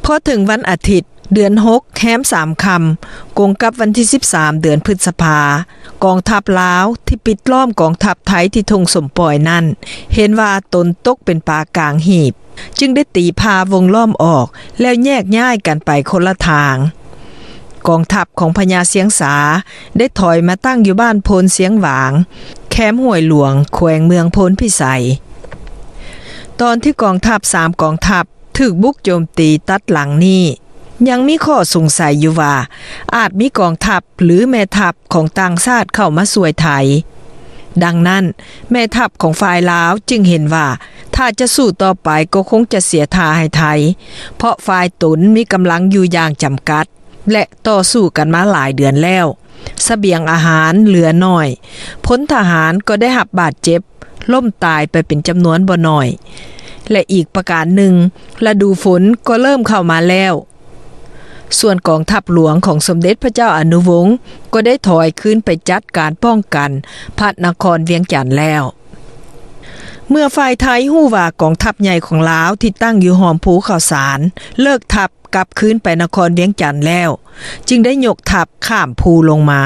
ພໍເຖິງວັນອາທິດ ເດືອນຫົກ ແຮມສາມຄ່ຳ ກົງກັບວັນທີສິບສາມ ເດືອນພຶດສະພາ, ກອງທັບລາວທີ່ປິດລ້ອມກອງທັບໄທທີ່ທົ່ງສົມປອຍນັ້ນ ເຫັນວ່າຕົນຕົກເປັນປາກາງຫີບ, ຈຶ່ງໄດ້ຕີຜ່າວົງລ້ອມອອກ ແລ້ວແຍກຍ້າຍກັນໄປຄົນລະທາງ. ກອງທັບຂອງພະຍາຊຽງສາໄດ້ຖອຍມາຕັ້ງຢູ່ບ້ານໂພນຊຽງຫວາງ ແຄມຫ້ວຍຫຼວງ ແຂວງເມືອງໂພນພິໄສ. ຕອນທີ່ກອງທັບສາມກອງທັບຖືກບຸກໂຈມຕີຕັດຫຼັງນີ້ ຍັງມີຂໍ້ສົງໄສຢູ່ວ່າ ອາດມີກອງທັບ ຫຼື ແມ່ທັບຂອງຕ່າງຊາດເຂົ້າມາຊ່ວຍໄທ. ດັ່ງນັ້ນ, ແມ່ທັບຂອງຝ່າຍລາວຈຶ່ງເຫັນວ່າ ຖ້າຈະສູ້ຕໍ່ໄປກໍຄົງຈະເສຍທ່າໃຫ້ໄທ, ເພາະຝ່າຍຕົນມີກຳລັງຢູ່ຢ່າງຈຳກັດ ແລະ ຕໍ່ສູ້ກັນມາຫຼາຍເດືອນແລ້ວ, ສະບຽງອາຫານເຫຼືອໜ້ອຍ, ພົນທະຫານກໍໄດ້ຮັບບາດເຈັບ, ລົ້ມຕາຍໄປເປັນຈຳນວນບໍ່ໜ້ອຍ ແລະ ອີກປະການໜຶ່ງ, ລະດູຝົນກໍເລີ່ມເຂົ້າມາແລ້ວ. ສ່ວນກອງທັບຫຼວງຂອງສົມເດັດພະເຈົ້າອະນຸວົງ ກໍໄດ້ຖອຍຄືນໄປຈັດການປ້ອງກັນພະນະຄອນວຽງຈັນແລ້ວ. ເມື່ອຝ່າຍໄທຮູ້ວ່າກອງທັບໃຫຍ່ຂອງລາວທີ່ຕັ້ງຢູ່ຫ້ອມພູເຂົ້າສານ ເລີກທັບກັບຄືນໄປນະຄອນວຽງຈັນແລ້ວ, ຈຶ່ງໄດ້ຍົກທັບຂ້າມພູລົງມາ.